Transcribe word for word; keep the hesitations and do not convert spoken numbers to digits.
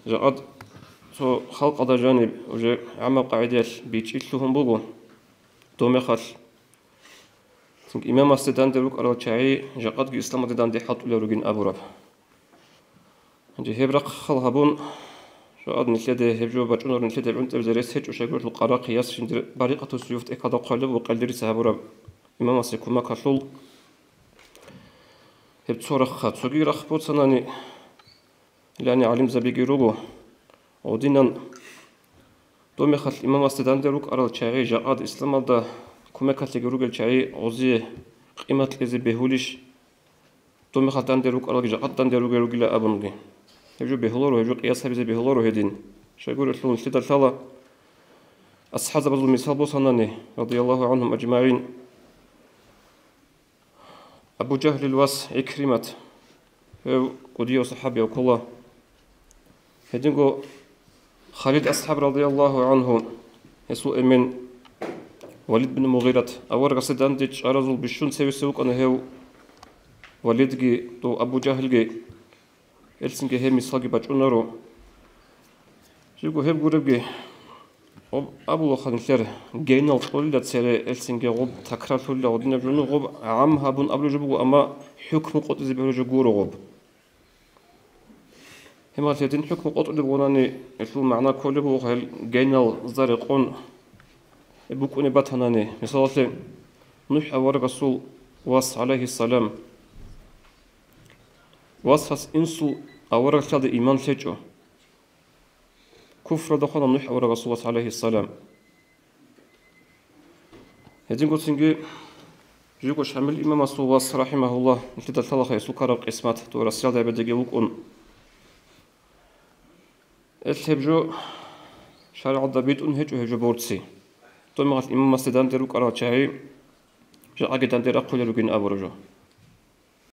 Жакъад цо халкъалда жаниб уже гӀаммаб къагӀидаялъ бичӀчӀи лъугьун буго, доб мехалъ цинги имамасде данде рукӀарал чагӀи жакъадги исламалде данде хӀалтӀулел ругин абураб. Гьанже гьеб рахъал гьабун, жакъад нилъеде гьеб жо бачӀунарун нилъеде гӀунтӀибизе рес гьечӀо, щайгурелъул къарахъи яс жиндир барикъатул суюф тӀехьалда хъвалеб ва къелдерица гьабураб имамасе кумекалъул гьеб цо рахъа. Цоги рахъ бицанани, лъани гӀалимзабиги руго. Гъодинан доб мехалъ имамасде данде рукӀарал чагӀи жакъад исламалда кумекалъеги ругел чагӀи гъозие къимат кьезе бегьулищ? Доб мехалъ данде рукӀаралги жакъад данде ругел ругила абунги. Гьеб жо бегьуларо, гьеб жо къияс гьабизе бегьуларо гьедин. Щайгурелъул нилъеда лъала асхӀабзабазул мисал босанани, радияллагьу гӀанхум ажмагӀин. Абу Жагьлил вас ГӀикримат, гьев кӀудияв сахӀабияв ккола. Гьединго Халид асхӀаб, радияллагьу гӀанху, гьесул эмен Валид бин Мугъират, аварагасде данде чӀаразул бищун цевесев вукӀана гьев Валидги, дов Абу Жагьлги. Гьелцинги гьеб мисалги бачӀунаро. Жибго гьеб гуребги, гъоб абулаха нилъер гейнал кьолила цере, гьелцинги гъоб такрарлъулила гъодинаб жо, гъоб гӀам гьабун абулеб жо буго, амма хӀукму къотӀизе бегьулеб жо гуро гъоб. Гьебмехалъ гьедин хӀукму къотӀулеб гъунани, гьелъул магӀна кколеб буго гьел гейналзда рекъон букӀунеб батанани. Мисалалъе, НухӀ аварагасул вас, гӀалайгьиссалам, васас инсул авараглъиялда иман лъечӀо. Куфралда хвана НухӀ аварагасул вас, гӀалайгьиссалам. Гьединго цинги жиго Шамил имамасул вас, рахӀимагьуллагь, нилъеда лъалаха гьесул ккараб къисмат, дов Россиялда гьабидаги вукӀун. Гьелъ гьеб жо шаргӀалда битӀун гьечӀо гьеб жо борци. Доб мехалъ имамасде данде рукӀарал чагӀи жакъаги данде рахъулел ругин абураб жо.